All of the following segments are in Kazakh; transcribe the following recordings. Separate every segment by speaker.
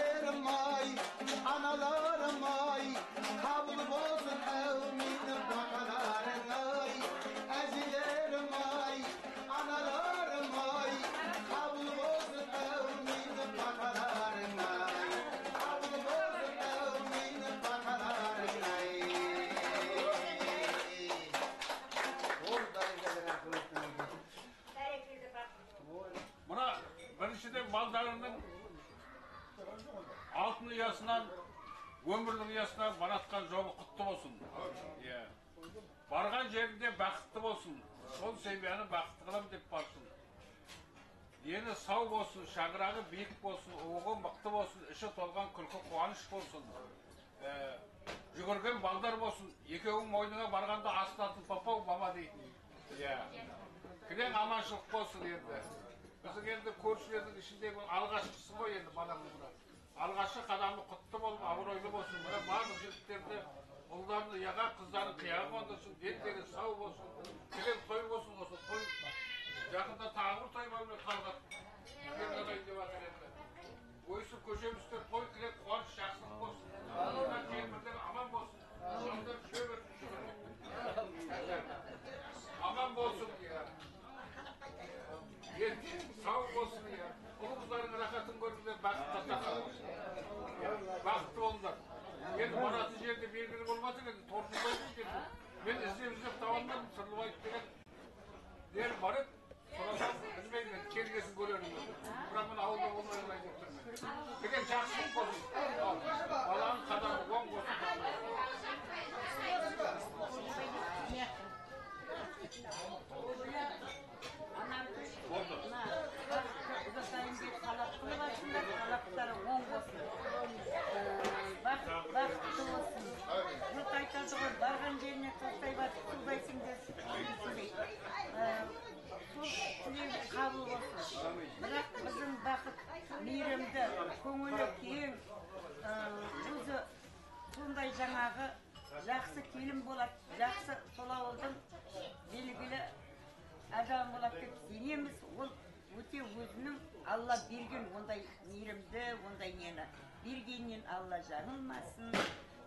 Speaker 1: Әжелерім ай, аналарым ай, қабыл болсын әумин баталарың ай. Әжелерім ай, аналарым ай, қабыл болсын әумин баталарың ай. Қабыл болсын әумин баталарың ай.
Speaker 2: Мына біріншіден балдарының алтын ұясынан, өмірлік ұясынан баратқан жолы құтты болсын. Иә. Барған жерінде бақытты болсын. Сол семьяны бақытты қыламын деп барсын. Дені сау болсын, шаңырағы биік болсын, уығы мықты болсын, іші толған күлкі қуаныш болсын. Жүгірген балдар болсын, екеуің мойныңа барғанда асылатын папау мама дейтін. Иә. Кілең аманшылық болсын енді. Біздің енді көршілердің ішіндегі алғашқысы ғой енді баламның мына. Алғашқы қадамы құтты болып, абыройлы болсын. Мына барлық жігіттерді, ұлдарын ұяға, қыздарын қияға қондырсын, дендері сау болсын, кілең той болсын, осы той. Жақында тағы бір той бар, міне Талғат келін деп жатыр енді. Ойсы көшемізде той кілең қуаныш, жақсылық болсын. Мына кемпірлер аман болсын, шалдар жүре берсін, шүкір. Аман болсын, иә. Ертең сау болсын, иә. Ұл қыздарың рахатын көріңдер, бақытқа тақал болсын. Бақытты болыңдар. Енді баратын жерде белгілі болмады, енді Торжылбай дейді. Мен іздеп іздеп таба алмадым, Сырлыбаев деген жер бар еді. Сұрасам, білмеймін, енді келгесін көрермін. Бірақ мен ауылда болмай қалайын деп тұрмын. Деген жақсылық болсын. Баланың қадамы оң болсын. Болды.
Speaker 3: Ұзатайын деп талап қылып жатсыңдар, талаптары оң болсын. Бақытты болсын. Жұрт айтады ғой, барған жеріне тастай басып судай сіңдірсін дейді. Сол тілегі қабыл болсын. Бірақ біздің Бақыт мейірімді, көңілі кең, өзі сондай жаңағы жақсы келін болады, жақсы сол ауылдың белгілі адам болады деп сенеміз. Ол өте өзінің Алла берген ондай мейірімді, ондай нені бергеннен Алла жаңылмасын,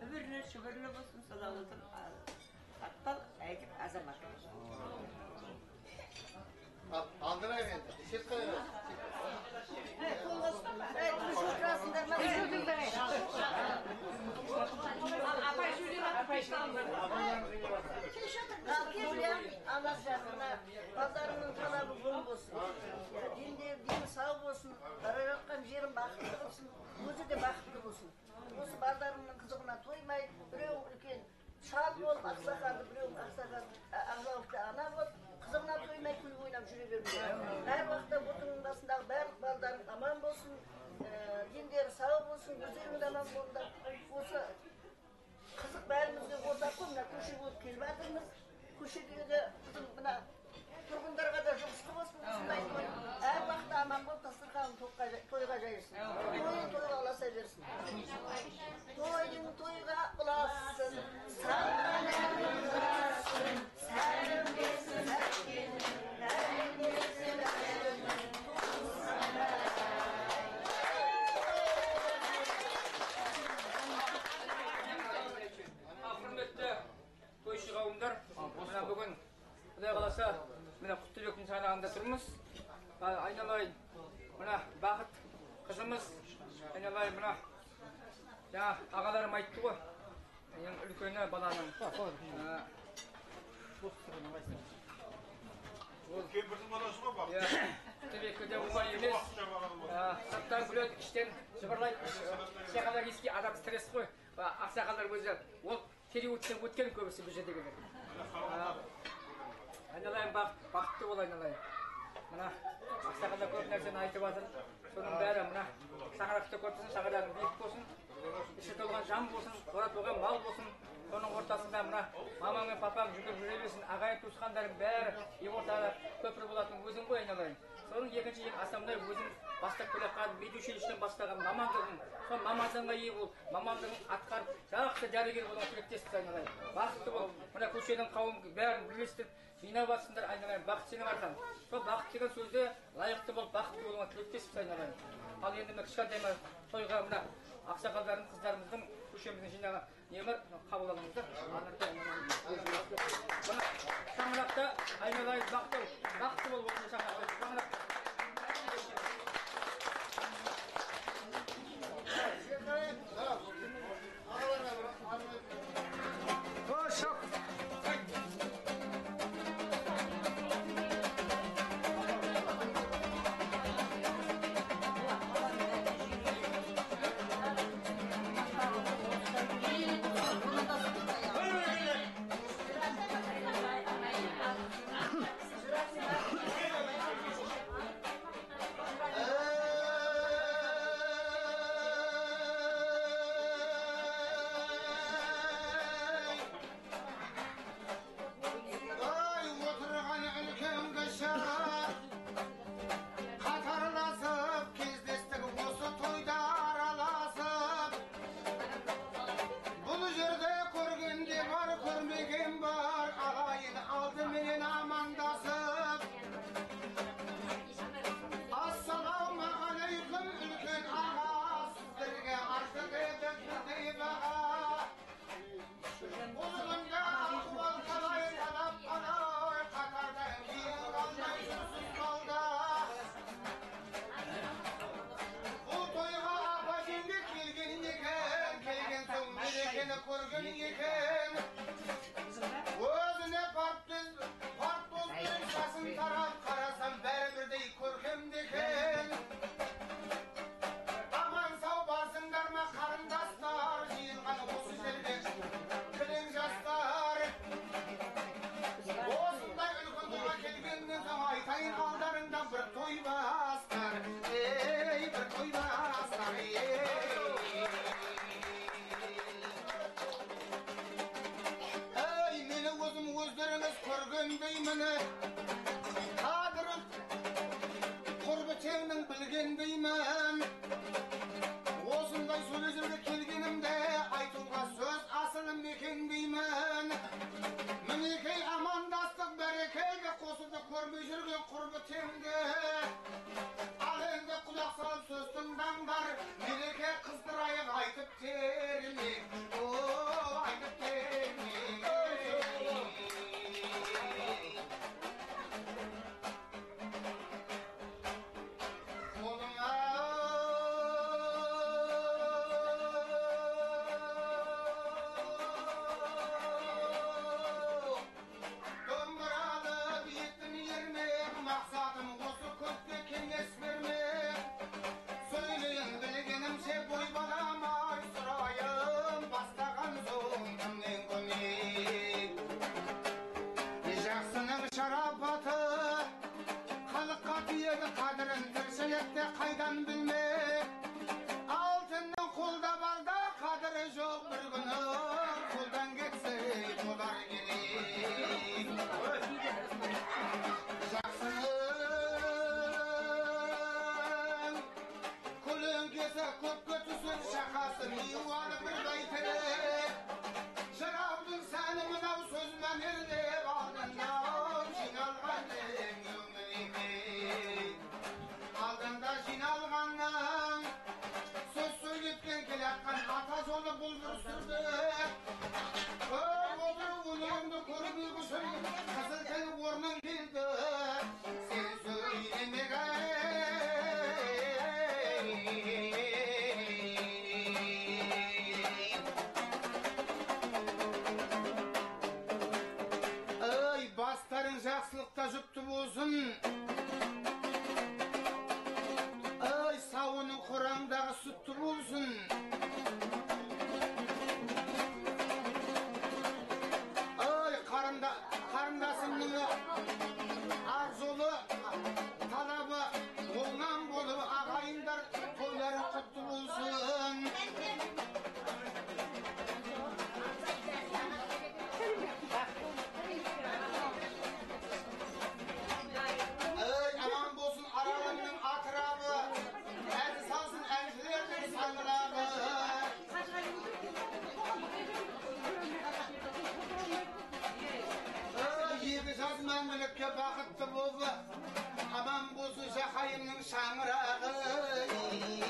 Speaker 3: үбірлі шүбірлі болсын, сол ауылдың атпал әдіп азаматы болсын.
Speaker 4: Алдырайық енді, шет қояйық.
Speaker 5: Апай сөйлеп апай
Speaker 6: Алла жақына балдарыңның талабы оң болсын, дені сау болсын, бара жатқан жерін бақытты болсын, өзі де бақытты болсын. Осы балдарыңның қызығына тоймай, біреу үлкен шал болып, ақсақалды, біреу ақсақал, ағзауықты ана болып, қызығына тоймай күліп ойнап жүре беріңдер. Әр уақытта отының басындағы барлық балдарың аман болсын, дендері сау болсын, өздерің де аман болыңдар. Осы қызық бәрімізге ортақ қой, мына көше болып келіп жатырмыз. Көшедегі біздің мына тұрғындарға да жұғысты болсын осындай той. Әр уақытта аман болып, дастарханын тойға жайылсын. Тойын тойға ұласа берсін. Тойың тойға ұлассын, салған әнің ұлассын, сәлем берсін әкенің, сәлем берсін әкенің, туысқаны.
Speaker 7: Құрметті тойшы қауымдар, мына бүгін Құдай қаласа, мына Құттыбектің шаңырағында тұрмыз. Айналайын, мына Бақыт қызымыз, айналайын, мына жаңа ағаларым айтты ғой, ең үлкені баланың.
Speaker 2: Кемпірдің баласы ғой Бақыт.
Speaker 7: Құттыбекке де оңай емес. Сырттан күледі, іштен жыбырлайды. Психологический адам стресс қой. Ақсақалдар өзі ол периодтен өткен көбісі бұл жердегілер. Айналайын, бақытты бол айналайын. Мына ақсақалдар көп нәрсені айтып жатыр. Соның бәрі мына шаңырақты көрсін, шаңырағың биік болсын, іші толған жан болсын, қора толған мал болсын. Соның ортасында мына мамаң мен папаң жүгіріп жүре берсін, ағайын туысқандарың бәрі үй ортада көпір болатын өзің ғой айналайын. Соның екінші ең основной өзің бастап келе жатқан медучилищеден бастаған мамандығың, сол мамандығыңа ие бол, мамандығың атқарып, жақсы дәрігер болуға тілектеспіз айналайын. Бақытты бол, мына көшенің қауым бәрін бірлестіріп жинап жатсыңдар айналайын, бақыт сенің арқаң. Сол бақыт деген сөзді лайықты болып, бақытты болуға тілектеспіз айналайын. Ал енді мына кішкентай тойға мына ақсақалдардың, қыздарымыздың, көшеміздің жинаған не бар, қабыл алыңыздар. Мына шаңырақта айналайын бақытты, бақытты болып осындай шаңырақта. Шаңырақ.
Speaker 1: Бақытты болып, аман болсын Жақайымның шаңырағы.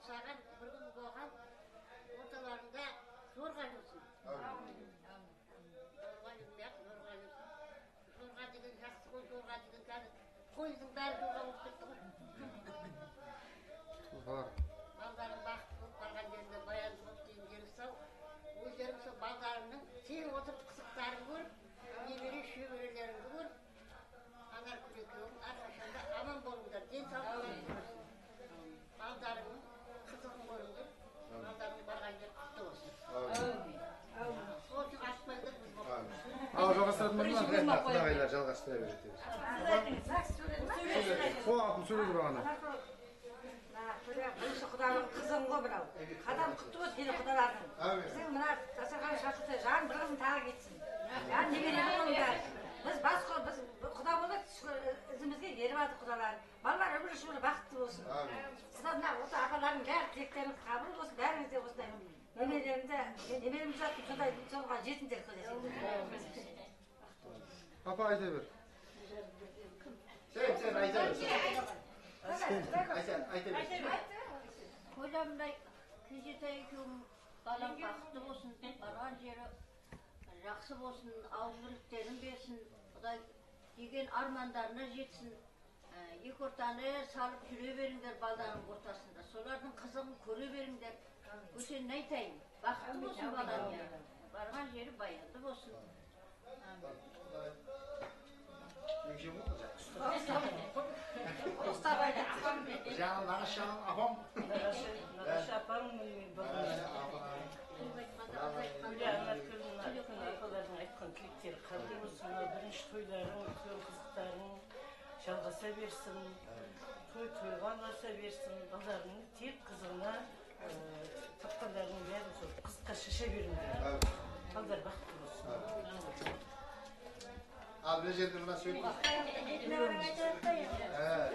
Speaker 8: саған, бір күн оған, орталарында жорға жүрсін. Жорға жүрмей-ақ, жорға жүрсін. Жорға деген жақсы ғой, жорға деген қазір қойдың бәрі жорға болып кетті ғой. Балдарың бақытты болып, барған жерінде баянды болып, дендері сау. Өздерің сол балдарыңның сен отырып қызықтарын көріп, немере шөберелеріңді көріп, Анаргүл екеуің әрқашанда аман болыңдар, денсаулықтарың болсын. Балдарыңның қызығын көріңдер, балдарың барған жер құтты болсын. Сол үшін айтпаңдар, біз боламыз.
Speaker 1: Ал жалғастыратын ба? Құдағайлар жалғастыра береді. Сол атын сөйледі бағана.
Speaker 9: Бірінші құдалың қызың ғой мынау. Қадам құтты болсын сенің құдаларың. Біздің мына жасаған шашылса жан бір қызың тағы кетсін. Жан немерелі болыңдар. Біз бас қой, біз құда болдық, ізімізге еріп жатыр құдалар. Балалар өмір шүкір бақытты болсын. Құда мына осы апалардың бәрі тілектеріңіз қабыл болсын, бәріңіз де осындай немерелерімді, немереміз жатыр, сондай соған жетіңдер құдай.
Speaker 1: Апа айта бер.
Speaker 4: Сен айта бер. Айта бер.
Speaker 8: Қойламдай Кенжетай екеуің балам бақытты болсын, барған жері жақсы болсын, ауызбірліктерін берсін, Құдай деген армандарына жетсін. Екі ортаны салып жүре беріңдер балдарың ортасында. Солардың қызығын көре беріңдер. Өте не айтайын, бақытты болсын балам. Барған жері баянды болсын.
Speaker 4: Жаңа нағашы жағым апам.
Speaker 10: Нағашы апам мен Үлкен апалардың айтқан тілектері қабыл болсын. Бірінші тойларың, үлкен қызықтарың жалғаса берсін. Той тойға ұласа берсін. Балдарының тек қызығына тапқандарының бәрін сол қызыққа шаша беріңдер. Балдар бақытты болсын.
Speaker 4: Ал мына жерде мына сөйлейміз.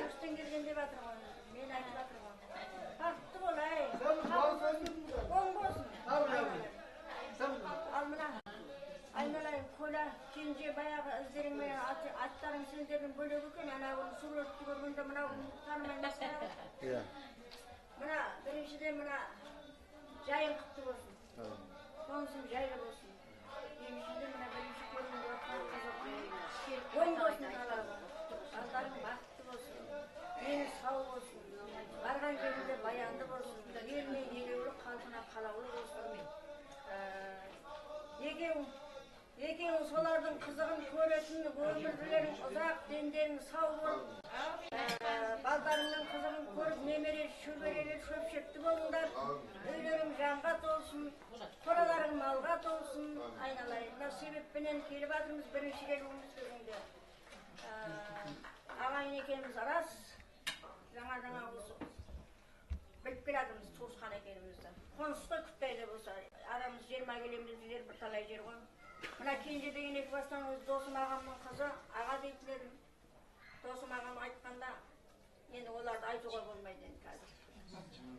Speaker 3: Өстен келген деп жатыр ғой. Мен айтып жатыр ғой. Бақытты бол, әй. Оң болсын. Ал мына айналайын Коля, Кенже баяғы іздеріңмен аттарың сендердің бөлек екен. Ана суретті көргенде мынау танымай масқара. Мына біріншіден мына жайың құтты болсын. Қонысың жайлы болсын. Екіншіден мына бірінші көргенде жатқан қызық. Оң болсын балаларың. Балдарың бақытты болсын. Дені сау болсын. Барған жерінде баянды болсын. Еліне елеулі, халқына қалаулы болсын. Екеуің солардың қызығын көретін, өмірлерің ұзақ, дендерің сау болып, балдарыңның қызығын көріп, немере шөберелер шөпшекті болыңдар. Үйлерің жанға толсын, қораларың малға толсын. Айналайын, мына себеппенен келіп жатырмыз, бірінші келуіміз бүгінде. Ағайын екеніміз рас, жаңа-жаңа осы біліп келе жатырмыз туысқан екенімізді. Қоныс қой күтпей де болса, арамыз 20 келеміз, жер бірталай жер ғой. Мына Кенже деген екі бастан өз досым ағамның қызы, аға дейтін едім. Досым ағам айтқанда, енді оларды айтуға болмайды енді қазір.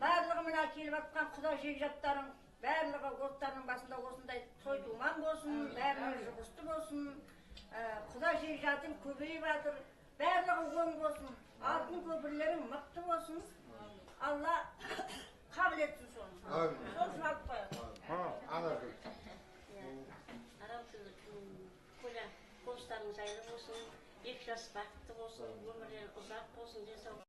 Speaker 3: Барлығы мына келіп жатқан құда жекжаттарың, барлығы оттарының басында осындай той думан болсын, бәрінің жұғысты болсын, құда жекжатың көбейіп жатыр, барлығы оң болсын, алтын көпірлерің мықты болсын. Алла қабыл етсін соны. Сол үшін алып қояды.
Speaker 4: Анаргүл.
Speaker 8: Аралкүл, Коля, қоныстарың жайлы болсын, екі жас бақытты болсын, өмірлері ұзақ болсын, денсаулық.